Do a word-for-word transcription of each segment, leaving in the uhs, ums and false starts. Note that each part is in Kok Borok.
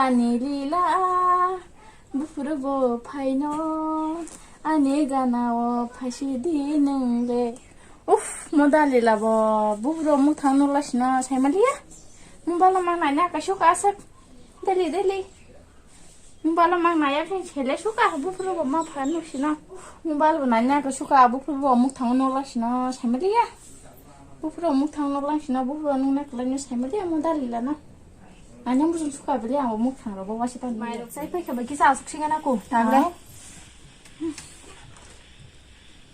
Ani lila, bufuru bo phaino, ani gana o phaisi di nung le. Uff, moda lila bo, bufuru muthang no lasino, saimaliya. Mobile mang nai na kasu ka asak. Deli, deli. Mobile mang nai ya, sele suka, bufuru bo ma pha no sino. Mobile bo nai na kasu ka, bufuru bo muthang no lasino, saimaliya. Bufuru muthang no lasino, bufuru nung na kala no saimaliya, moda lila na. Ani ang bujung suka beli ang muk thang rogo wasi pan. Mai rok sai pai kha ba kisa asuk singa na ko. Tang le.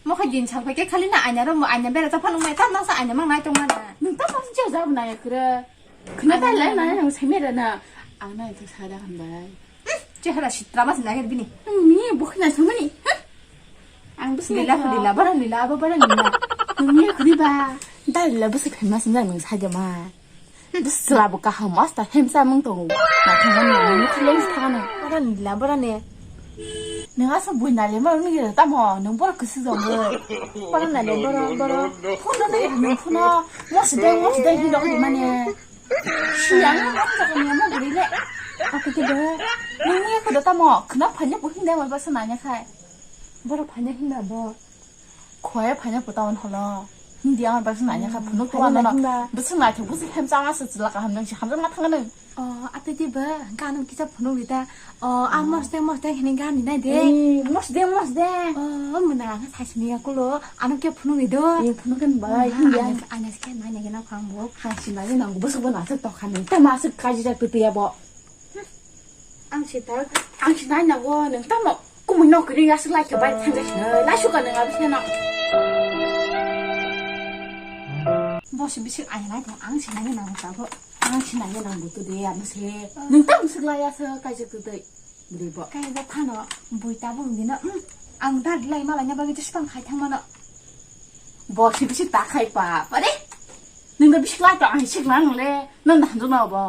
Mo kha din chang pai ke khali na anya ro mo anya bera ta phanu mai ta na sa anya mang nai tong ma na. Nung ta ma si ja na ya kra. Khna ta le na yang sai mera na. Ang na to sa da han bai. Chehara sitra mas na bini. Ni bo khna thang mani. Ang bisi lila lila bara lila ba bara lila. Ni khri ba. Da lila bisi famous na nung sa ja ma. Bwsla bo kaham asta hemsa mung tongo. Naithok mani nini khulai thangano. Bora ni la bora ne. Nang asa bui nale ma ngi tamo nang bora kusi jong. Bora nale bora bora. Phone nang nung phone. Mo sideng mo sideng hi dok di mane. Siang mo jaga ni mo guri le. Aku ke de. Nang ni ko da tamo khna phanya bu hinde ma basa nanya khai. Bora phanya hinda bo. Khoya phaina puta on holo. Hindi ang bwswk nanya kha phunuk tuwa nono. Bwswk naithok bwswk hem chama se chwla kaham nang si hamjak ma thanga nang. Oh, ate di ba, ganam kisa phunuk rita. Oh, a mosdeng mosdeng hini gani nai de. Eh, mosdeng mosdeng. Oh, muna ang saisini ya kulo, ano ke phunuk rido. Eh, phunuk kan bai, hindi ang. Anya ke nanya gena khang bo. Ha si nanya nang bwswk bo naithok tokha nang. Tama aswk kaji jak tutu ya bo. Ang si tak. Ang si nai nago, nung tamo kumui nok kiri aswk lai khe bai thang jai sinai. Lai suka nung abis nang. Bo si bisik ai nai thang, ang si nai nang tabo. Ang si nai nang butu de, ano se. Nung tamo swk lai aswk kaisa kwtwi. Bwrwi bo. Kai bo phano, bui tabo wngino. Ang dad lai malai na bagwi just tang khai thang mano. Bo si bisi ta khai pa, pare? Nung da bisi lai to, ang sik lang le, nung da hanjo no bo.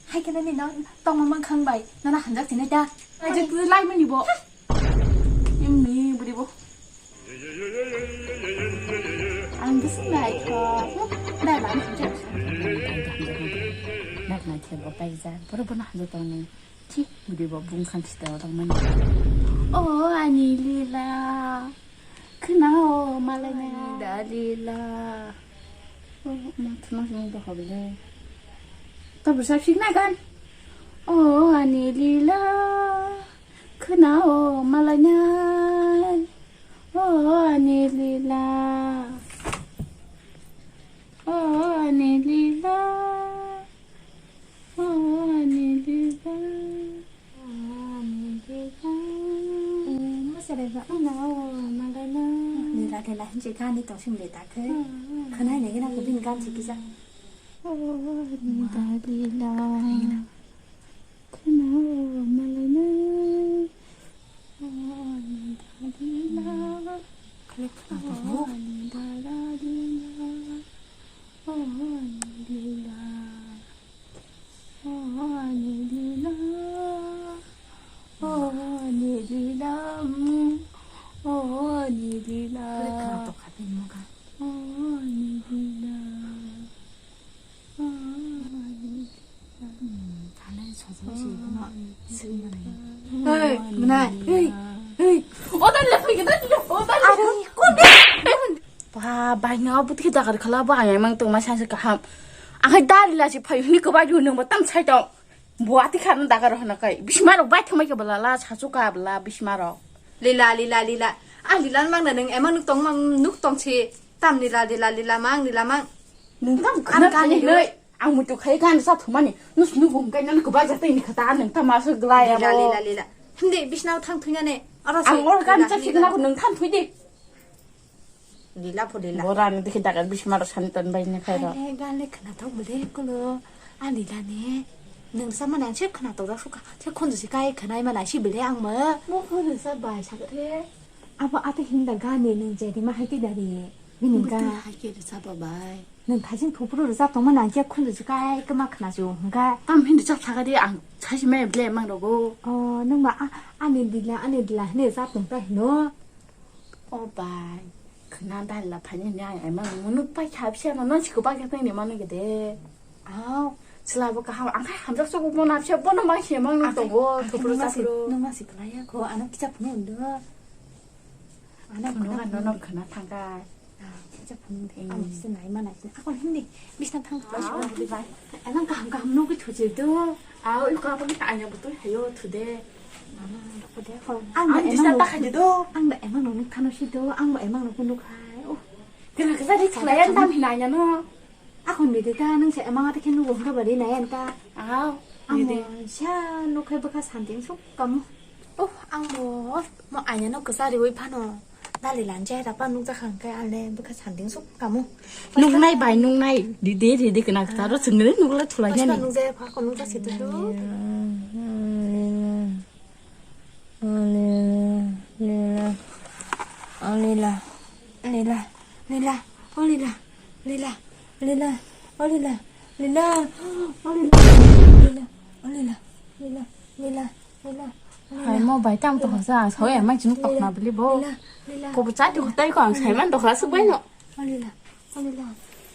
Hai khe nani no, tongma mang khang bai, nana hanjak tini da. Ai je tu lai mani bo. Em ni buri bo. Ang bisi lai to. Dai lang hanjak. Nak na khe bo pai ja, boro bo na hanjo tong ni. Chi, budi bo bung khang sita orang mani. Oh, ani lila. Khna o malai na. Ani da lila. Oh, ma thuna sini to hobile. Ta bisa sik na gan. Oh, ani lila. Khna o malai na. Oh, ani lila. Oh, ani lila. Oh, ani lila. Oh, ani lila. Oh, masere ba. Khna o malai na. Lila, lila, hinje gani to sing lila khe. Oh, oh. Khna ini gana ko bin gan sikisa. Oh, ani da lila. Khna o malai na. Oh, ani da lila. Klik khna to. Oh, ani da lila. Oh, ani lila. Oh, ani lila. Oh, ani lila. Mm. Oh, ani lila. Klik khna to kha tini mo kha. Oh, ani lila. Oh, ani lila. Hmm, thane sosa si bono sui mane. Hey, mwnai, hey, hey. Odan le phai gana, odan le. Are, kon de? Ba, bai no, buti dagar khala ba, ayang mang tongma sanse kaham. Ang hai dari la si phai hini ko bai nung ba tam sai tong. Bo ati khan dagar hana kai. Bisma rok bai thamai ke bala la, sachu ka bala, bisma rok. Lila, lila, lila. Ah, lila mang na nung, emang nuk tong mang, nuk tong si. Tam lila, lila, lila mang, lila mang. Nung tam khana kani noi. Ang muitu khai gan sa thumani. Nus nu bum kai nan kubai jatwi ni khata nung tama so glai abo. Lila, lila, lila. Hindi bisnao thang thuina ne. Oro ang or gan sa thikna ko nung than thui di. Lila pho lila. Bora ni dikhi dagar bisma ro san ton bai ne khai ro. Hai le gan le khna thok bole kulo. A lila ne. Nung sama nan se khna to da suka. Se khon si kai khna ma na si bele ang ma. Mo khon sa bai sa the. Abo ate hinda gan ne nung je di ma hai ti da ri. Bini gan. Hai ke sa ba bai. Nwng thaising thupuru rwchap tongma nang khe khunju chukai kwma khna chu hwnkha. Tam hin rwchap thaka de ang saisi maya ble mang rogo. O, nwng ba a, ani dila, ani dila hwnwi rwchap tong ta hino. O bai, khna dal la phani hwnwi ang emang nung nuk pai kha bisi ano non siko ba khe tongni manu gede. Aw, Chwla bo kaham, ang khai hamjak sogo bo na, se bono mang se mang nang tongo, thopro thopro. Nung ma si klaya kho, ano kicha phunu undo. Ano phunu ga nono khna thangkai. Kicha phunu de. Ang se nai ma nai. Ako hindi, bisna thang. Di bai. Anang kaham kaham no ki thuche do. Aw, iko apa kita anya betul, hayo thude. Ang da emang no thano si do, ang da emang no nuk thano si do, ang da emang no nuk hai. Oh. Kena kesa di chwla yan tam hinanya no. Akon bide ta nung se emang ate khen nugo hwnkha bari nai anta. Aw, ang bide. Mo sa nuk khai bwkha santing suk kamu. Oh, ang mo mo anya no kesa riwi phano. Dali lan chehra pa nuk jakhang kai ale bwkha santing suk kamu. Nuk nai bai nuk nai. Di de di de kena kesa ro chwngre nuk la chwla yani. Nuk jaya pha ko nuk jasi tu. Lila, Lila, Lila, Lila, Lila, oh Lila, Lila, Lila, oh Lila, Lila, oh Lila, Lila, oh Lila, Lila, Lila, Lila, Hai mo bai tam to hosa, sao ya mai chinu tok na bili bo. Lila, Lila, Ko bu chati ko tai ko ang sai man to khla suk bai no. Oh Lila, oh Lila,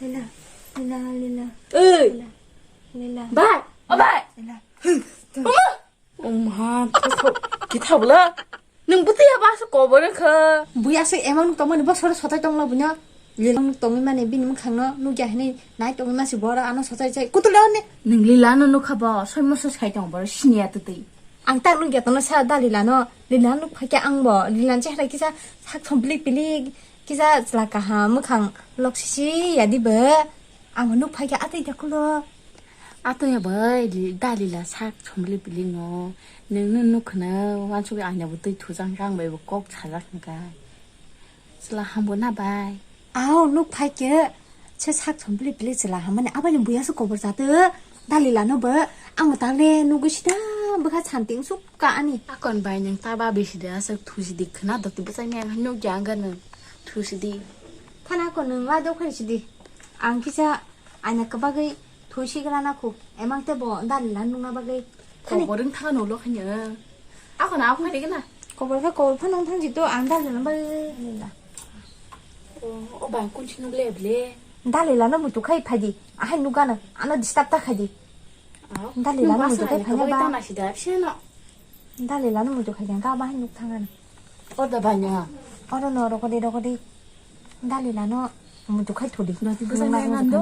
Lila, Lila, Lila, Ei, Lila, Lila, bai, o bai. Lila. Oma! Oma, thasok, kitha bwla. Nwng bwtwi abo aswk kobor wngkha. Bui aswk emang nuk tongmani bosoro sotai tonglo buino. Emang nuk tongwi mani bini mwkhangno nukya hinwi nai tongwi masi boro ano sotai chai. Kutul de honni. Nwng Lila no nukha bo, soi moso sai tong boro siniya twtwi. Ang tak nukya tono sa da Lila no. Lila nuk phaikya ang bo. Lila chehra kisa sak thom pilik pilik. Kisa chwla kaham mwkhang lok sisi ya di bo. Ang bo nuk phaikya atwi da kulo. Atwi ya bai, li-, da Lila sak somli biling no. Nwng nung nuk khna, wansugwi anya bo twi thujak khe ang bai bo kok sajak hwnka. Chwla hambo na bai. Aw, nuk phaikhe, se sak somli biling chwla hamani, aboni buya se kobor jatwi, da Lila no bo, ang bo takle nugwi sida bwkha santing suk. Ka ani. Akon bai nwng ta ba bisi de aswk thusi di khna doti bwsai ni ang nuk ya ang gana thusi di. Thana ko nwng la do khari si di. Ang kisa aina ka bagwi thusi gala na khu. Emang te bo da Lila nungna bagwi. Thani. Kobor wng thang no lo khanya. Akon a khari gana. Kobor kha kobor phano thang ji to ang da Lila bagwi. O, o bai kun si nuk le ble. Da Lila no mutu khai phai di. Ahai nuk gana. Ano disturb ta khai di. Aw. Dali lano muitu khai phanya ba. Tana sida, seno. Dali lano muitu khai jang ka ba hin nuk thangana. Orda banya. Oro no rokodi rokodi. Dali lano muitu khai thudi. Dati bwsa nang nang do.